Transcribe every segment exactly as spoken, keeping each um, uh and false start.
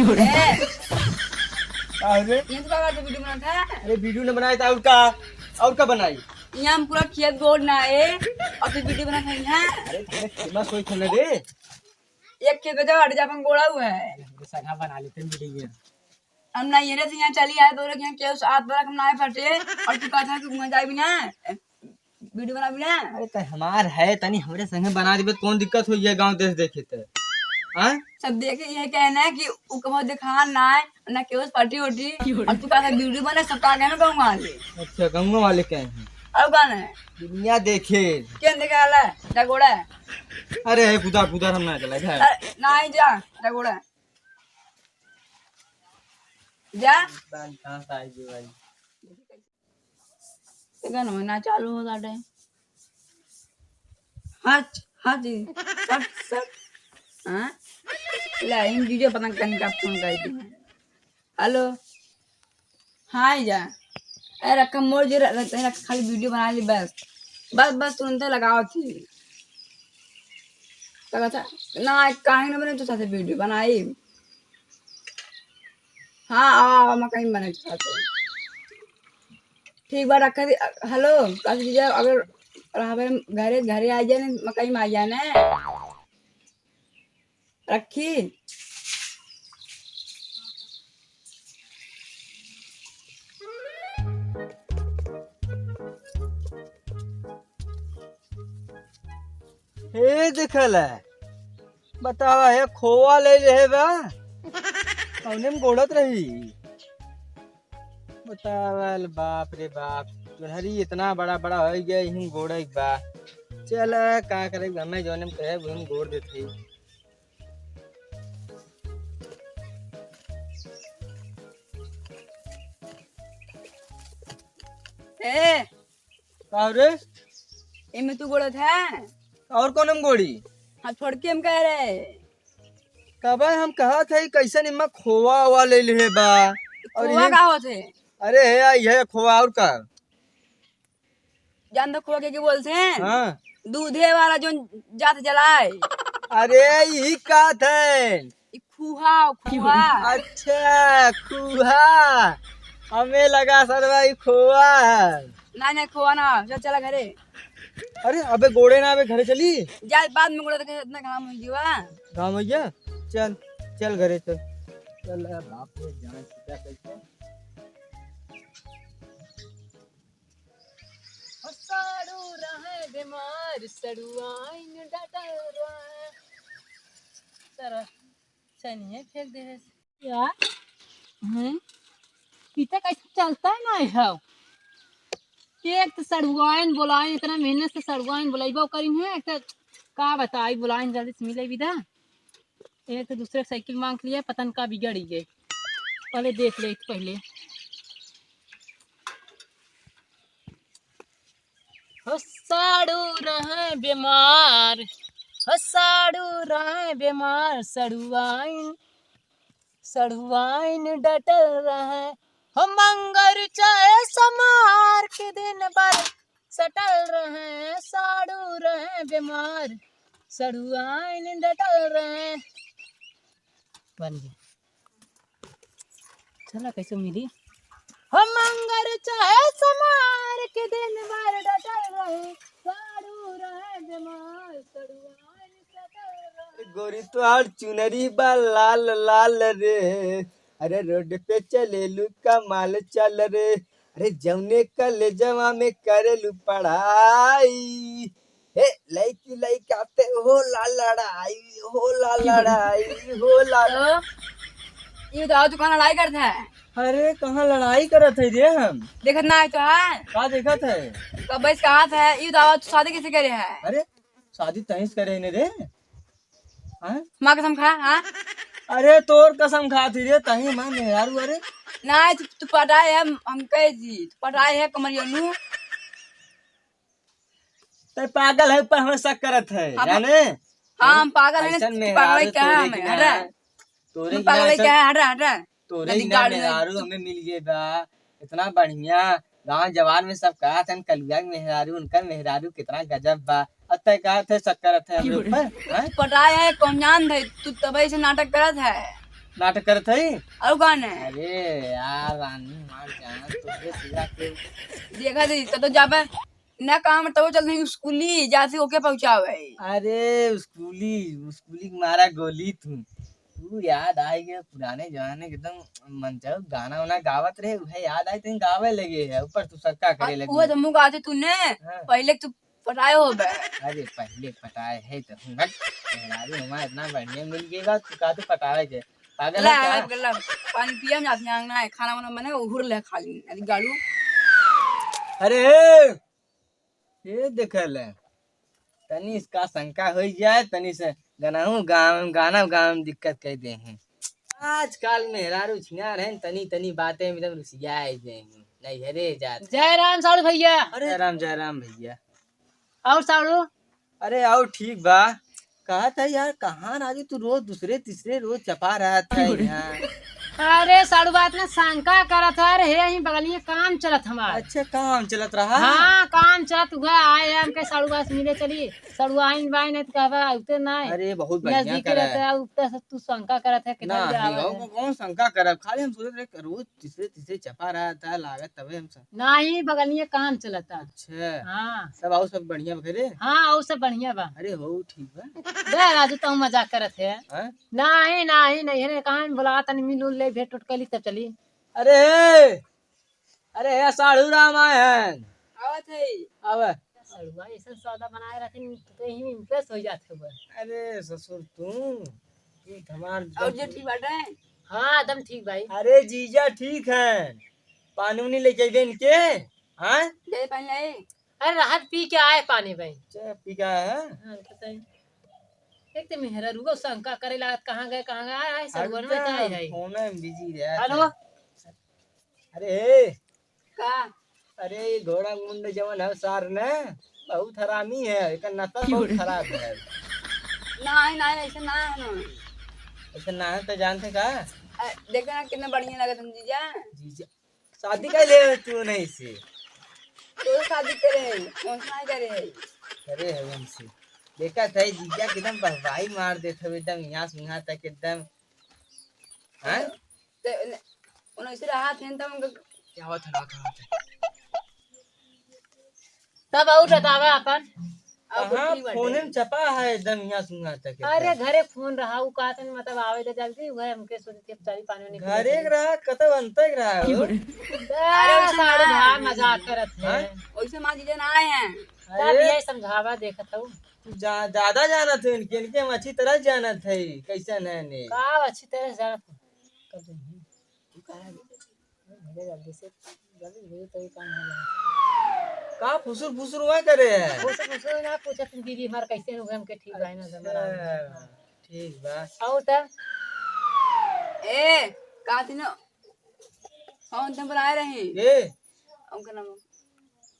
ए, का हो रे? ये तो का करते वीडियो बनात है? अरे वीडियो न बनाए तो और का, और का बनाई? यहाँ हम पूरा खेत गोड़ ना है और तू वीडियो बनात है यहाँ? अरे थोड़े फेमस होई थे ना रे। एक खेत पे जाओ, हट जा, अपन गोड़ा हुआ है। हमरे संगा बना लेते हैं वीडियो। हम ना ये रे से यहाँ चली आए, दो लोग यहाँ केहू से हाथ बरक ना फटे और तू कहता है कि वहाँ जाए भी ना। वीडियो बनाबी ना? अरे त हमार है, तनी हमरे संगे बना देबे, कौन दिक्कत होई है गाँव देश देखे त? हाँ? सब देखे ये कहना है कि उ कबो दिखान ना है, ना केहू से पटी उटी, और तू कहता वीडियो बना, सब का कहना गाँव वाले। अच्छा, गाँव वाले कहे हैं। और कौन है? दुनिया देखे। केन देखे वाला है? डगोड़ा है। अरे है, कुदा, कुदा हम ना चला, जा। अरे, ना ही जा, डगोड़ा है। जा। कहाँ से आई जी भाई? ये गाना ना चालू हो जाते। हाँ, हाँ जी, सट, सट। हाँ? ले, इन जीजो पता नहीं कहीं का फोन कर दी। हेलो। हाँ, जा। ए, रखा मोर जी, र-, र-, रखा, खाली वीडियो बना ली बस। बस, बस, तुरंते लगाओ थी। तो कहता, ना, काहे ना बने तो साथे वीडियो बनाई। हाँ, आवा, आवा, मकई में बने तो साथे। ठीक बा, रखा दी। हेलो, काकी जीजा, अगर रहबे घरे, घरे आ जाने, मकई में आ जाने। रखी। हे देखल है, बतावा, हे खोवा ले ले बा, कौने में गोड़त रही? बतावल, बाप रे बाप, जोनहरी इतना बड़ा बड़ा हो गया, यही गोड़े के बा। चल, का करे, हमें जौने में कहे, वही में गोड़ देते। ए, का रे? एमे तू गोड़त है? और कौन हम गोड़ी? हाँ, छोड़ के हम कह रहे। तब हम कहा थे, कैसे निम्मा खोवा ओवा ले ले बा? और खोवा ये का होत है? अरे है, यह खोवा और का? जान दो खोआ के, के बोलते हैं? हाँ। दूधे वाला जो जात जलाए। अरे, यही का थे? ई खुहा, खुहा। अच्छा, खुहा। हमें लगा सरवा ई खोआ है। ना, ना, खोआ ना। चल, चला घरे। अरे, अबे गोड़े ना, अबे घरे चली। जा, बाद में गोड़े देखे, इतना घाम हो गया। घाम हो गया? चल, चल घरे चल। चल, ए बाप रे, जान छूटा कैसे? ओ साड़ू रहे बीमार, सड़ुआइन डटल रहे। सारा छनिए फेंक दे है। यार, हैं? पीछे कैसे चलता है ना है? एक तो सड़ुआइन बोलाइन, इतना मेहनत से सड़ुआइन बोलाइबा करी है, एक तो का बताई, बोलाइन जल्दी से मिले विदा। एक तो दूसरे साइकिल मांग लिया, पता न का बिगड़ ही गए। पहले देख ले पहले। हो साड़ू रहे बीमार, हो साड़ू रहे बीमार, सड़ुआइन, सड़ुआइन डटल रहे। हो मंगर चाहे समार के दिन भर सटल रहे, साड़ू रहे बीमार, सड़ुआइन डटल रहे। बन गया। चला कैसे मिली? हो मंगर चाहे समार के दिन भर डटल रहे, साड़ू रहे बीमार, सड़ुआइन डटल रहे। गोरी तोहार चुनरी बा लाल लाल रे, अरे रोड पे चलेलू कमाल चाल रे, अरे जौने कॉलेजवा में करेलू पढ़ाई, हे लइकी लइका ते होला लड़ाई, होला लड़ाई, होला। तो, ये बताओ, तू कहाँ लड़ाई करत है? अरे, कहाँ लड़ाई करत है रे हम? देखत ना है तो है? का देखत है? कब से कहा था, ये बताओ, तू शादी कैसे करे है? अरे, शादी तहीं से करे ने रे। हाँ? माँ कसम खा, हाँ? अरे, तोर कसम खात ही रे, तहीं मैं मेहरारू, अरे। ना, तू, तू पटाए है, हम, हम कहे जी, तू पटाए है, कमरिया नू। तै पागल है, ऊपर हमें शक करत है, हम, जाने? हाँ, हम पागल हैं, ऐसन तू मेहरारू पागल है क्या तोरे हमें? की ना, हटा। तोरे तू की ना पागल है ऐसन, क्या है? हटा, हटा। तोरे जल्दी की ना गाड़ी में। मेहरारू हमें मिल गए बा, इतना बढ़िया, गाँव जवार में सब कहत हैं, कलुआ के मेहरारू, उनकर मेहरारू कितना गजब बा। अब तै कहत है, शक करत है हमरे ऊपर, हैं? पटाए है, कौन जान दे, तू तबे से नाटक करत है। नाटक करत है। और कौन है? अरे यार, रानी मार जान, तुझे सिला के। देखा दे, तो, तो जाबे ना काम, तब चल नहीं स्कूली, जाती ओके पहुँचावे। अरे स्कूली, स्कूली के मारा गोली तू। तू याद आइ गया पुराने जमाने के एकदम मन चाहो गाना वाना गावत रहे, उहे याद आइ, तुम गावे लगे है, ऊपर तू शंका करे और लगे। वो तो मुँह गाते तूने, हाँ। पहले तू पटाए हो बे। अरे पहले पटाए है तो हम हट, मेहरारू हमारा इतना बढ़िया मिल गई बा, तू का तू पटावे के? पागल ला, है क्या? ला, पानी पिया, हम जाते हैं अंगना है, खाना वाना बने, उहुर ले खा ली, अरे गाड़ू। अरे, ये देख ले, तनी इसका शंका हो जाए, तनी से गाना हूँ, गाँव, गाना गाँव में दिक्कत कर दे हैं। आजकल मेहरारू छिनार हैं, तनी, तनी बातें में एकदम रुसियाए दे हैं। नहीं, अरे जात। जय राम साड़ू भैया। अरे जय राम, जय राम भैया। और साड़ू? अरे और ठीक बा। कहत है यार, कहाँ राजू तू रोज दूसरे तीसरे रोज चपा रहत है यहाँ। अरे साड़ू बात ना शंका करत है, अरे हे यहीं बगलिए काम चलत हमार। अच्छा काम चलत रहा? हाँ काम चलत हुआ, आए हमके साड़ू बात मिले चली, साड़ू आइन बाइन है तो कहबा उते ना है। अरे बहुत बढ़िया नजदीक करे। रहता है, उतना से तू शंका करत है, किधर ना, जावे नहीं, है? कौन शंका करब, खाली हम सोचत रहे रोज तीसरे तीसरे चपा रहत है, लागत तबे हम सब। नाही, बगलिए काम चलता। अच्छा। हाँ। सब आउ सब बढ़िया बा घरे? हाँ, आउ सब बढ़िया बा। अरे हो, ठीक बा। बे राजू, तू मजाक करत है। हाँ? नाही, नाही, नाही, अरे कहाँ में बोला, तनी मिल उल ले, भेंट उट कर ली, तब चली। अरे, अरे, हे साढ़ू राम आए हैं। आवत है। आवे। सड़ुआ ऐसा सौदा बनाए रखिन, तो ही impress हो जात है बस। अरे ससुर तू, तू हमार और जे ठीक बाटे? हाँ, एकदम ठीक भाई। अरे जीजा ठीक है, पानी उनी लेके अइबे इनके, हाँ? दे पानी लाई। अरे रहत पी के आए पानी भाई। अच्छा, पी के आए हैं? हाँ, बताइए। एक तो मेहरा रुको शंका करे लागत, कहाँ गए, कहाँ गए, आए, आए, सड़ुआ में एकदम आए है। फोन में busy रहत हेलो। है। अरे, का? अरे, ये घोड़ा मुंड जवन है सार ने, बहुत हरामी है, एकर नस्ल बहुत खराब है। नहीं, नहीं, ऐसे ना है ना। ऐसे ना है तो जानते का? अ, देखो ना कितना बढ़िया लगत हम जीजा। जीजा, शादी कर ले तू नहीं से। तो शादी करे, कौन सा नहीं करे है? करे है हमसे। देखा था जीजा के एकदम बहवाई मार देत हवे एकदम यहाँ से वहाँ तक एकदम। हैं? ते उन-, उन ऐसे रहा थे तब उनका क्या हुआ था, क्या हुआ था? तब और बतावा अपन। अब कहाँ ठीक बाटे। फोन में चपा है एकदम यहाँ सुना तक अरे एकदम। घरे फोन रहा, उ कहत हन मतलब आवे दे जल्दी, उहे हमके सोचे थे चारी पानी वानी घरे पी के रहा, कतौ अंतर के रहा हो। अरे अरे वैसे सारे ना भाई है। मजाक करत हैं। हाँ? वैसे माँ जीजा ना आए हैं। तब अरे। ये समझावा देखत हूँ। तू जा-, ज्यादा जानत है इनके, इनके हम अच्छी तरह जानत है, कैसन है ने। का अच्छी तरह से जानत हूँ? कर दो। तू कहाँ है? भेजो जल्दी से, जल्दी भेजो तभी काम हो जाए। का फुसुर फुसुर हुआ करे है? फुसुर फुसुर ना पूछत, दीदी हमार कैसे हो गए, हमके ठीक बा ना, अच्छा, हमारा। ठीक बा। और त? ए, का थी ना? कौन तुम बुलाए रही? ए? उनका नाम,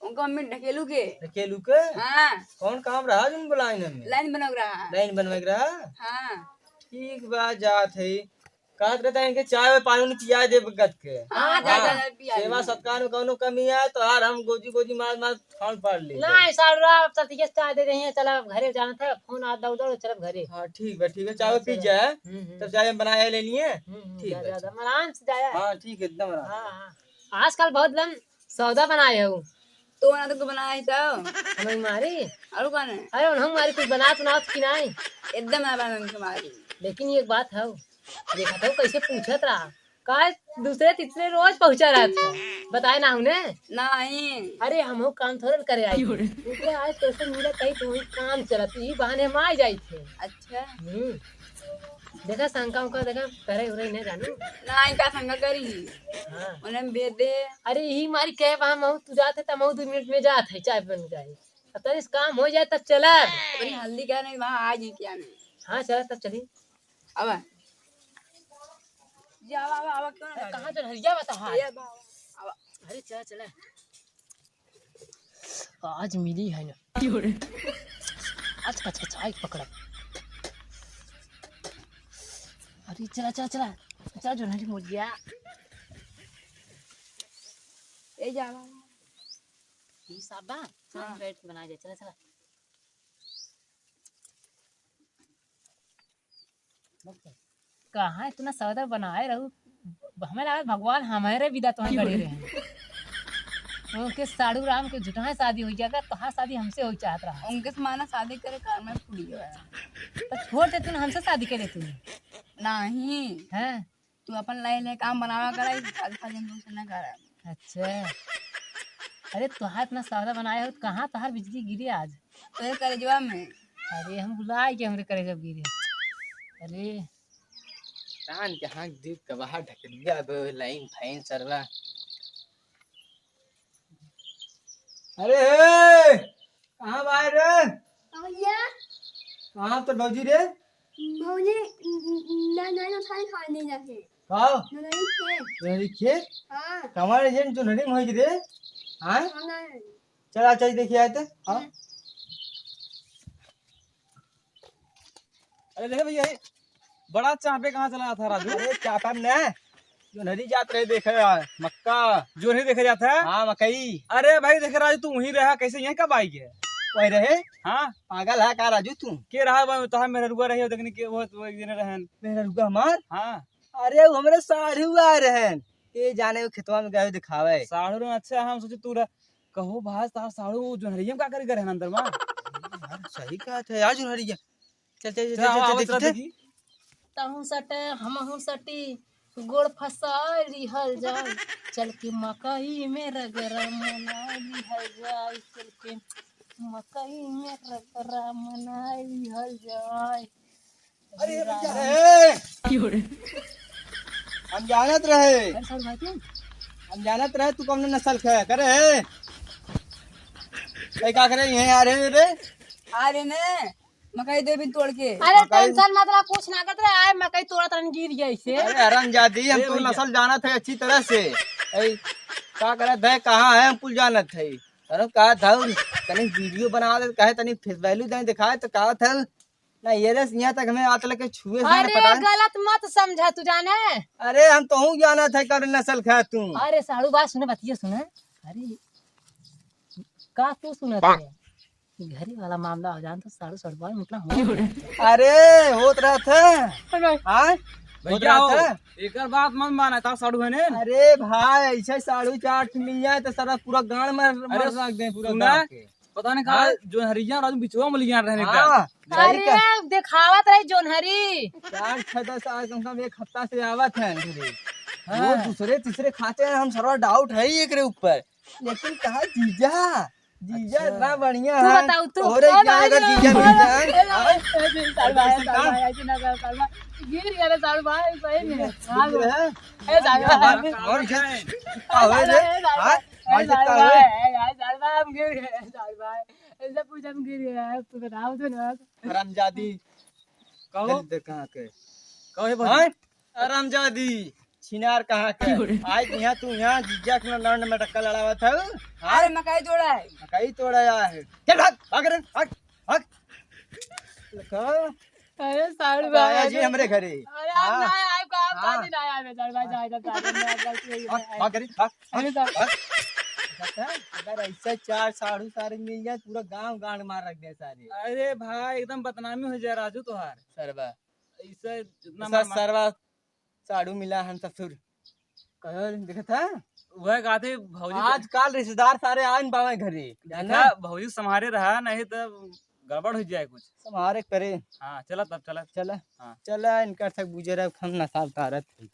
उनका मम्मी ढकेलू के। ढकेलू के? हाँ। कौन काम रहा जो बुलाए ने? लाइन बनवा के रहा। लाइन बनवा के रहा? हाँ। ठीक बा, जात है। कहत रहता है इनके चाय वाय पानी उनी पिया दे बगत के। हाँ, हाँ, जा, जा, जा, पिया सेवा दे। सत्कार में कौनो कमी आए तो यार हम गोजी गोजी मार मार खान पार ले ना, जाए। ऐसा रहा, अब सतिया चाय दे रही है, चला अब घरे जाना था, फोन आ दौड़ दौड़, चल अब घरे। हाँ, ठीक बा, ठीक बा, चाय हाँ, पी चला। जाए, हम्म, हम्म। तब चाय हम बनाए लेनी है। हम्म, हम्म, ठीक जा, बा, जा, ठीक। जा, आराम से जाया। हाँ, ठीक, एकदम आराम। हाँ, हाँ। आजकल बहुत लम सौदा बनाए हो। तो ना तो बनाए तो। हमें मारी? और कौन है? अरे, उन्हें मारी, कुछ बनात उनात कि नहीं? एकदम ना बनात उनके मारी। लेकिन एक बात है, देखा था कैसे पूछत रहा, का दूसरे तीसरे रोज पहुंचा रहा था, बताए ना उन्हें? नहीं। अरे, हम काम थोड़ा करे आई। क्यों रे? ऊपर आज तो से मिला कहीं तो वही काम चलत, यही बहाने हम आ जाई थे। अच्छा। हम्म। देखा शंका उंका देखा करे उरे नहीं जानू। नहीं, का शंका करी? हाँ। उन्हें भेज दे। अरे, यही मारी कहे वहाँ महू तू जाते त महू दो मिनट में जात है, चाय बन जाए। अब तनिस काम हो जाए तब चला। अरे, हल्दी का नहीं, वहाँ आ जाए क्या नहीं? हाँ, चला तब चली। अब जा, आवा, आवा, आवा, क्यों ना अरे, कहाँ चल, हरिया बता, हाँ। ये बा, आवा। अरे, चला, चला। आज मिली है ना। आज कचकचाई पकड़ा। अरे, चला, चला, चला। चला, जो नहीं मुर्गिया। ए, जा, आवा। ई साबा, हाँ। बैठ बना दे, चला, चला। कहाँ इतना सौदा बनाए रहू, हमें लगा भगवान हमारे विदा तो गड़े रहे। उनके साढ़ू राम के झूठा शादी हो गया, तोहार शादी हमसे हो चाहत रहा। उनके से माना शादी करे का मैं फूली गया। तो छोड़ दे तू, हमसे शादी करे तू। नहीं। हैं? तू अपन लाई ले काम बनावा करे, शादी फादी हम तुमसे ना करे। अच्छा। अरे तोहार इतना सौदा बनाए हो, कहाँ तोहार बिजली गिरी आज? तोरे करेजवा में। अरे हम बुलाए के हमरे करेजवा गिरी। अरे कान के हाँक दीप के बाहर ढकलिया बे, लाइन फाइन सरवा। अरे हे, कहाँ बा रे? भैया। कहाँ तो भौजी रे? भौजी, न-, न-, न-, न-, खाने खाने जाके। का? न-, नहीं थे। नहीं थे? हाँ। हमारे जन जो नड़ी में होई रे? हाँ? हाँ, नहीं। चल, आ, चल, देखिए आए तो। हाँ। अरे देखे भैया, ये बड़ा चापे कहाँ चला था राजू? अरे चापा में ना, जोन्हरी जात रहे देखे यार, मक्का। जोन्हरी देखे जात है? हाँ, मकई। अरे भाई देखे राजू, तू वहीं रहा, कैसे यहीं कब आई है? वही रहे? हाँ। पागल है का राजू तू? के रहा भाई, तो हम मेहरुआ रहे हो, देखने के वो, वो एक दिन रहन। मेहरुआ हमार? हाँ। अरे वो हमरे साढ़ू आ रहन, के जाने वो खेतवा में गए दिखावे। साढ़ू रहे, अच्छा, हम सोचे तू रह, कहो भाई, तार साढ़ू जोन्हरिया में का करे गए रहन अंदर में? यार, सही कहा था यार, जोन्हरिया। चल, चल, चल, चल, चल, आवा, देख, चल, देख। तहूँ सटे, हमहूँ सटी, गोड़ फंसा लिहल जाए। चल के मकई में रगड़ा मना लिहल जाए, चल के मकई में रगड़ा मना लिहल जाए। अरे भैया, ए! हम जानत रहे। अरे साढ़ू भाई तू? हम जानत रहे तू कौन नस्ल के है, करे है? ए, का करे, यहीं आ रहे रे? आ रहे ने, मकई दे बिन तोड़ के। अरे मकई। Tension मत ला, कुछ ना करत रहे, आए मकई तोड़त रहन, गिर गया इसे। अरे हरामजादी, हम ए तो भैया। नस्ल जानत है अच्छी तरह से। ए, का करत है, कहाँ है, हम कुल जानत है। अरे का था, तनी video बना दे, कहे तनी face value दे दिखाए तो का था? ना ये रे, यहाँ तक हमें हाथ लेके छुए से अरे पटाए। गलत मत समझा तू जाने। अरे हम तोहू जानत है कौन नस्ल का तू। अरे साढ़ू बात सुने, बतिया सुने। अरे का तू सुनत है? ये घरी वाला मामला हो जान तो साढ़ू सड़ुआ निकला हो। अरे होत रहत है। अरे भाई। हाँ? होत भैया रहत हो, है? एकर बात मत माना, ता साढ़ू है ने। अरे भाई, ऐसे साढ़ू चाट मिल जाए तो सारा पूरा गांड मार, अरे मार रख दे पूरा सुना, गांव के। पता नहीं कहाँ हाँ? जोन्हरिया और बिचवा में लिया रहने का। हाँ, सही अरे, का। देखावत रही जोन्हरी। चार, छह, दस, आज कम से कम एक हफ्ता से आवत है घरे। हाँ। वो दूसरे, तीसरे खाते हैं, हम सारा doubt है ही एकरे ऊपर। लेकिन कहा जीजा, जीजा अच्छा। इतना बढ़िया तू है। बताओ, तू। और ओ क्या भाई, अगर जीजा ओ मिल भाई, जाए? ए, ए, ए, ए, साढ़ू भाई, साढ़ू भाई, ऐसे ना कर, साढ़ू भाई। गिर गया रे साढ़ू भाई, सही में। गिर गया। हाँ, ए, साढ़ू भाई। और इज्जत का हो रे? ए, साढ़ू भाई, हाँ? ए, और इज्जत साढ़ू का हो रे? भाई, ए, यार, साढ़ू भाई, हम गिर गए, साढ़ू भाई। ऐसा पूछ हम गिर गए, तू बताओ तो ना। हरामजादी। कहो। चल दे कहाँ के? कहो हे भाई। हाँ? हरामजादी। छिनार कहाँ के? की हो रे? आज यहाँ तू यहाँ जीजा के लंड में टक्का लड़ावत है? हाँ? अरे मकई तोड़ा है। मकई तोड़ा है। चल भाग, भाग रे, भाग, भाग। देखो। अरे साढ़ू अब आया भाई। जी हमरे घरे। अरे हम हाँ। ना आए, काम हाँ। काजी ना आए, साढ़ू भाई, जाए, जाए, जाए, जाए, जाए, भाग, जाए। भाग रे, भाग। अरे साढ़ू। भाग। देखा, अगर ऐसे चार साढ़ू सारे मिल जाए, पूरा गांव गांड मार रख दे सारे। अरे भाई, एकदम बदनामी हो जाए राजू तोहार। सरवा। ऐसे जितना ऐसा मार, मार सरवा साढ़ू मिला हन ससुर। कहो, देखत है? वह कहते भौजी को आजकल रिश्तेदार सारे आन पावे घरे, जाना? देखा, भौजी संभारे रहा, नहीं तो गड़बड़ हो जाए कुछ। संभारे करे। हाँ, चला तब, चला। चला। हाँ। चला, इनका तक बुझे रहे, हम नशा उतारत है।